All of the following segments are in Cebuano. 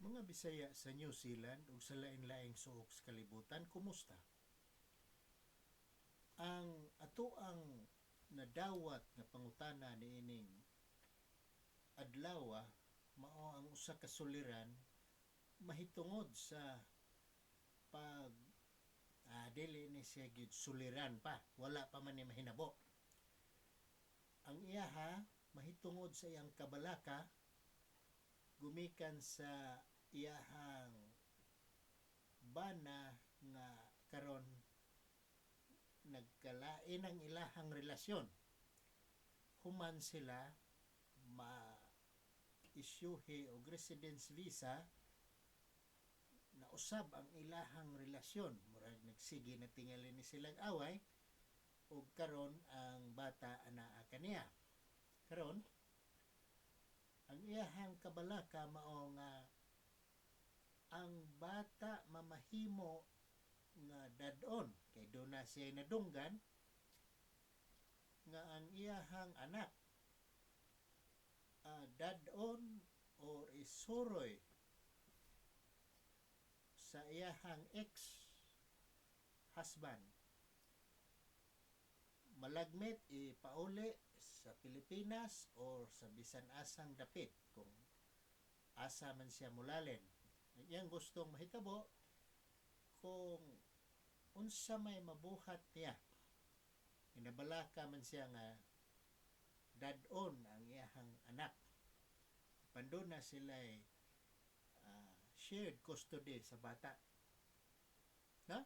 Mga Bisaya sa New Zealand ug sa lain-laing suok sa kalibutan, kumusta? Ang atoang nadawat nga pangutana niining adlawa mao ang usa ka suliran mahitungod sa pag dili ni siya gyud suliran pa, wala pa man ni mahinabo. Ang iyaha mahitungod sa iyang kabalaka gumikan sa iyahang bana nga karon nagkalain ang ilahang relasyon human sila ma isyuhi og residence visa. Nausab ang ilahang relasyon, murag nagsige na tingali ni silang away, ug karon ang bata anaa kaniya. Karon ang iyahang kabalaka mao nga ang bata mamahimo nga dad-on kay duna siya nadunggan nga ang iyahang anak dad-on or isuroy sa iyahang ex husband, malagmit ipauli sa Pilipinas or sa bisan asang dapit kung asa man siya mulalin. Ang iyang gustong mahitabo kung unsa may mabuhat niya. Inabalaka man siya nga dad-on ang iyahang anak. Panduna na sila shared custody sa bata. Na?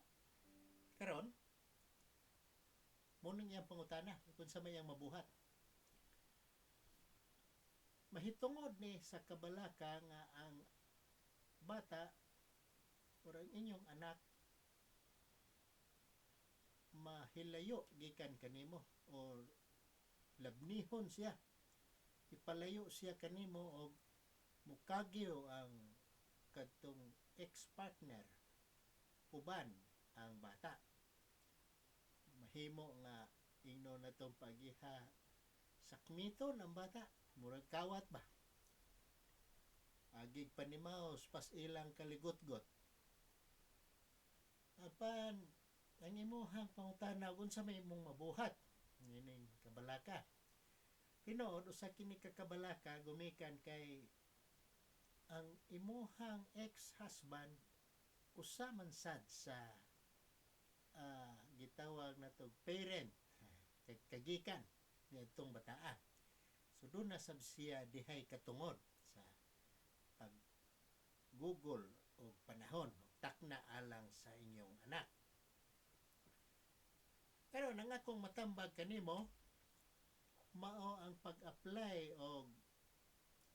Karon, mao nang iyang pangutana kung unsa may iyang mabuhat. Mahitungod ni sa kabalaka nga ang bata or ang inyong anak mahilayo gikan kanimo or labnihon siya, ipalayo siya kanimo og mukagyo ang kadtong ex-partner uban ang bata. Mahimo nga ingno natong pagiha, sakmiton ang bata, murag kawat ba, agig panimaos pas ilang kaligotgot. Apan ang imuhang pangutana, unsa may imong mabuhat nining kabalaka? Tinuod usa kini ka kabalaka gumikan kay ang imuhang ex-husband usa man sad sa gitawag natog parent, kagikan niadtong bataa. So duna sab siya dihay katungod sa pag Google og panahon og takna alang sa inyong anak. Pero nang akong matambag kanimo mao ang pag-apply og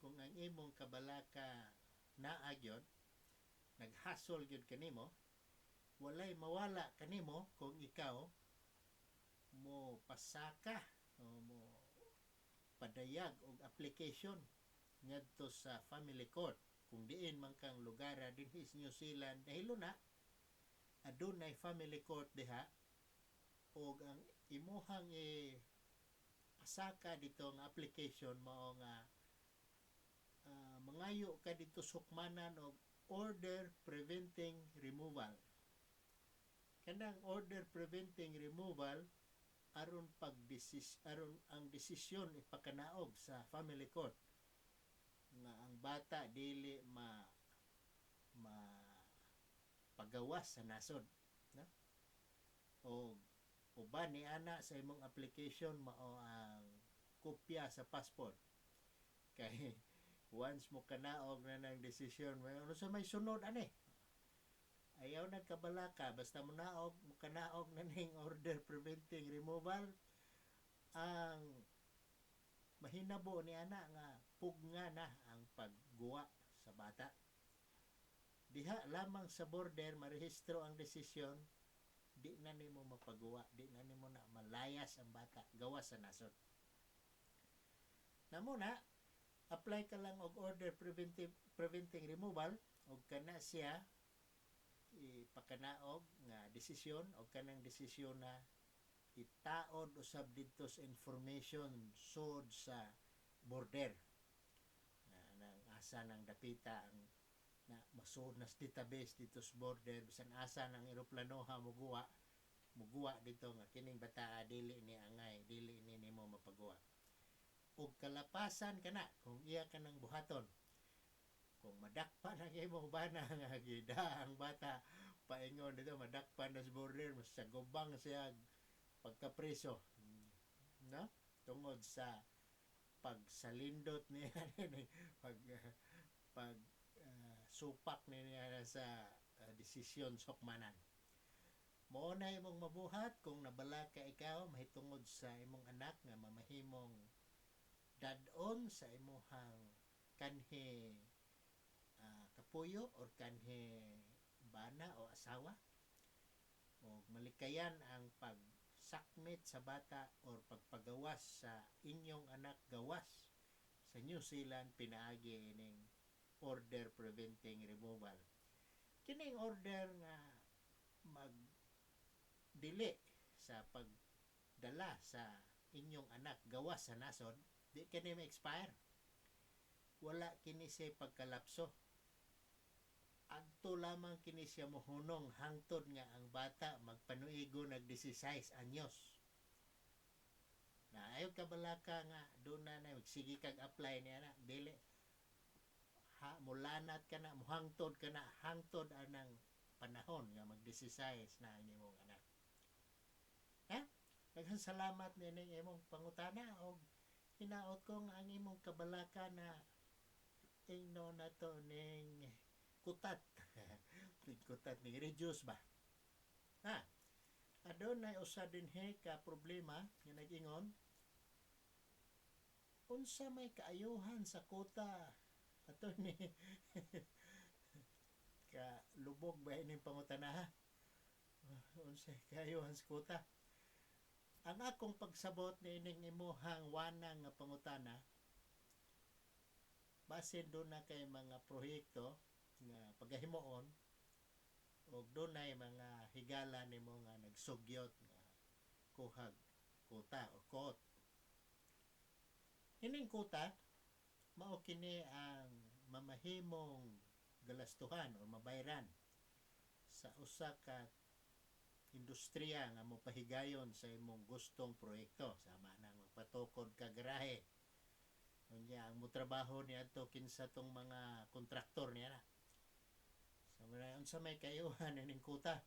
kung ang imong kabalaka naa gyud naghasol gyud kanimo, walay mawala kanimo kung ikaw mo pasaka o mo padayag og application ngadto sa family court kung diin man kang lugar dinhi sa New Zealand. Dahil na adunay family court diha og ang imuhang i pasaka dito nga application mao nga mangayo ka dito sukmanan og order preventing removal. Kanang order preventing removal aron pag aron ang desisyon ipakanaog sa family court nga ang bata dili ma ma pagawas sa nasod, no? O uban ni ana sa imong application mao ang kopya sa passport, kay once mo kanaog na ng desisyon, may ano sa may sunod ani, ayaw nagkabalaka. Basta mo naog mo kanaog na ning order preventing removal, ang mahinabo ni ana nga pugna na ang pagguwa sa bata. Diha lamang sa border marehistro ang desisyon, di na nimo mapaguwa, di na nimo na malayas ang bata gawas sa nasod. Namo na apply ka lang og order preventing removal og kana siya ipakanaog nga desisyon, og kanang desisyon na itaod usab didto sa information sud sa border na nang asa ng dapita ang Na masuod na sa database dito sa border, bisan asa ng eroplanoha muguwa, muguwa dito nga kining bataa dili ni angay, dili ni nimo mapaguwa. Og kalapasan kana kung iya ka ng buhaton, kung madakpan ang imong bana nga gida ang bata paingon dito, madakpan na sa border, mas sagubang siya pagkapreso, no, tungod sa pagsalindot niya, pag pag supak niya sa desisyon sa hukmanan. Mao na imong mabuhat kung nabalaka ikaw mahitungod sa imong anak nga mamahimong dad-on sa imuhang kanhi kapuyo or kanhi bana o asawa, o malikayan ang pagsakmit sa bata or pagpagawas sa inyong anak gawas sa New Zealand pinaagi ining order preventing removal. Kining order nga mag dili sa pagdala sa inyong anak gawas sa nasod, di kini ma-expire. Wala kini siya pagkalapso. Adto lamang kini siya mohunong hangtod nga ang bata magpanuigo nag 16 anyos. Na ayaw ka balaka nga doon na na magsige kag apply niya na dili ha, mulanat ka na, muhangtod ka na, hangtod anang panahon nga mag 16 na ang imong anak. Ha? Daghang salamat nining imong pangutana og hinaot ko nga ang imong kabalaka na ingno na to ning kutat. Ning kutat, ning reduce ba? Ha? Adunay usa dinhi ka problema nga nag-ingon, unsa may kaayuhan sa kota, ato ni ka lubog ba ining pangutana, ha? Unsa kaayuhan sa kota? Ang akong pagsabot niining imuhang wanang nga pangutana, basin doon na kay mga proyekto nga pagahimuon og dunay mga higala nimo nga nagsugyot nga kuhag kota or kot. Ining kota mao kini ang mamahimong galastuhan o mabayran sa usa ka industriya nga mopahigayon sa imong gustong proyekto, sama nang magpatukod ka garahe. Unya ang motrabaho niadto, kinsa tong mga kontraktor niya na. So unsa may kaayuhan ining kota?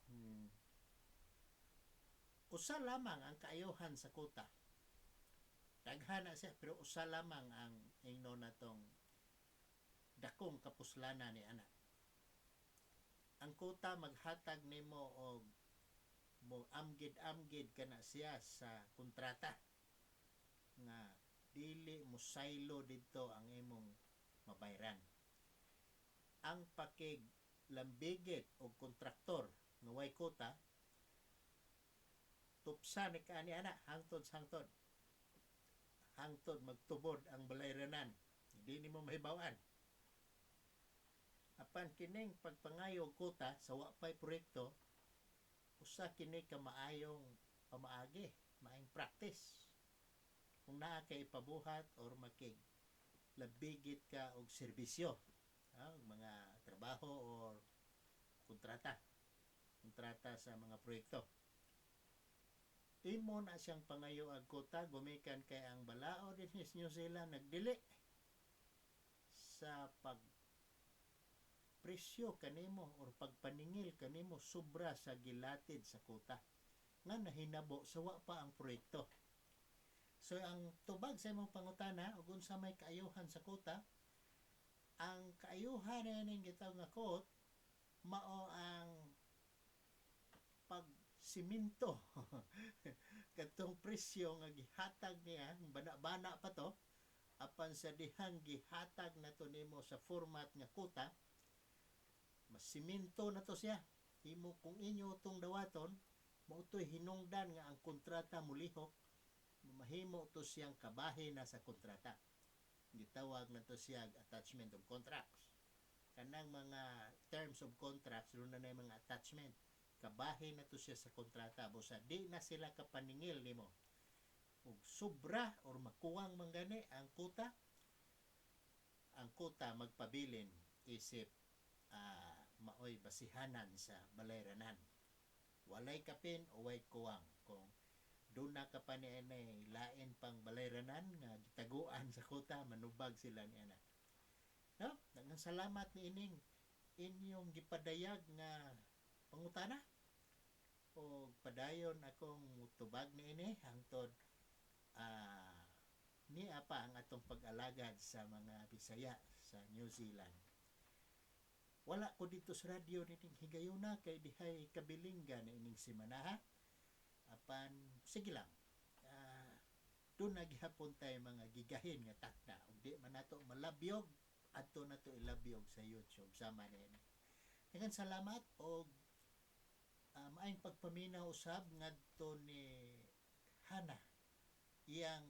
Usa lamang ang kaayuhan sa kota. Daghan na siya, pero usa lamang ang ingno natong dakong kapuslanan ni ana. Ang kota maghatag nimo og mo amgid-amgid kana siya sa kontrata nga dili mo saylo didto ang imong mabayran. Ang pakig lambigit og kontraktor nga way kota, tupsa ni kaani ana hangtod sa hangtod. Hangtod magtubod ang balayranan, di nimo mahibaw-an. Apan kining pagpangayo og kota sa wa pay proyekto, usa kini ka maayong pamaagi, maayong practice. Kung naa kay ipabuhat or makig labigit ka og serbisyo, mga trabaho or kontrata, kontrata sa mga proyekto. Imo na siyang pangayo ag kota gumikan kay ang balaod dinhi sa New Zealand nagdili sa pag presyo kanimo or pagpaningil kanimo sobra sa gilatid sa kota nga nahinabo sa wa pa ang proyekto. So ang tubag sa imong pangutana ug unsa may kaayuhan sa kota, ang kaayuhan nining gitawag nga quote mao ang pagsiminto katong presyo nga gihatag niya, bana-bana pa to, apan sa dihang gihatag na to nimo sa format nga kota, masiminto na to siya. Imo kung inyo tong dawaton, mao to'y hinungdan nga ang kontrata mulihok, mahimo to siyang kabahin na sa kontrata. Gitawag na to siya attachment of contracts. Kanang mga terms of contracts, doon na mga attachment. Kabahin na to siya sa kontrata. Busa di na sila kapaningil nimo. Ug sobra or makuwang man gani ang kuta magpabilin isip Maoy basihanan sa balayranan. Walay kapin o way kuwang kung duna ka pa ni anay lain pang balayranan nga gitaguan sa kuta, manubag sila ni ana. No, daghang salamat ni ining inyong gipadayag nga pangutana o padayon akong tubag niini hangtod niya pa ang atong pag-alagad sa mga Bisaya sa New Zealand. Wala ko dito sa radyo nining higayuna kay dihay kabilingga na ining simanaha. Apan sige lang. Doon na gihapon tayo mga gigahin nga takna. Ug di man nato malabyog, adto na to ilabyog sa YouTube sama niini. Daghang salamat og maayong pagpaminaw usab ngadto ni Hana, iyang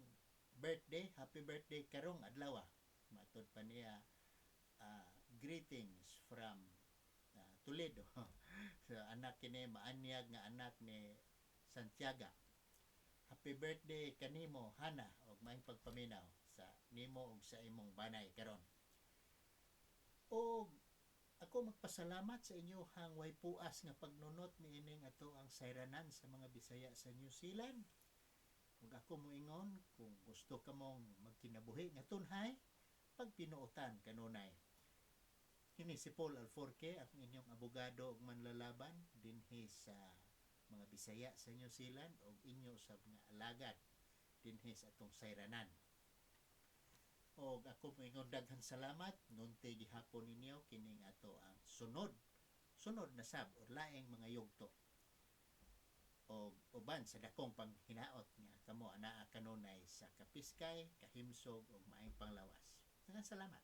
birthday, happy birthday karong adlaw. Matod pa niya, greetings from Toledo. So, anak kini, maanyag nga anak ni Santiago. Happy birthday kanimo, Hana, og maayong pagpaminaw sa nimo ug sa imong banay karon. Og ako magpasalamat sa inyo hang way puas nga pagnunot niining ato ang sayranan sa mga Bisaya sa New Zealand. Ug ako moingon, kung gusto ka mong magkinabuhi nga tunhay, pagpinuotan kanunay. Kini si Paul Alforque, ang inyong abogado ug manlalaban dinhi sa mga Bisaya sa New Zealand ug inyo usab nga alagad dinhi sa atong sayranan. Og ako moingon, daghang salamat, nunti gihapon ninyo kining ato ang sunod sunod na sab or laing mga yugto og uban sa dakong panghinaot nga kamo anaa kanunay sa kapiskay, kahimsog ug maayong panglawas. Daghang salamat.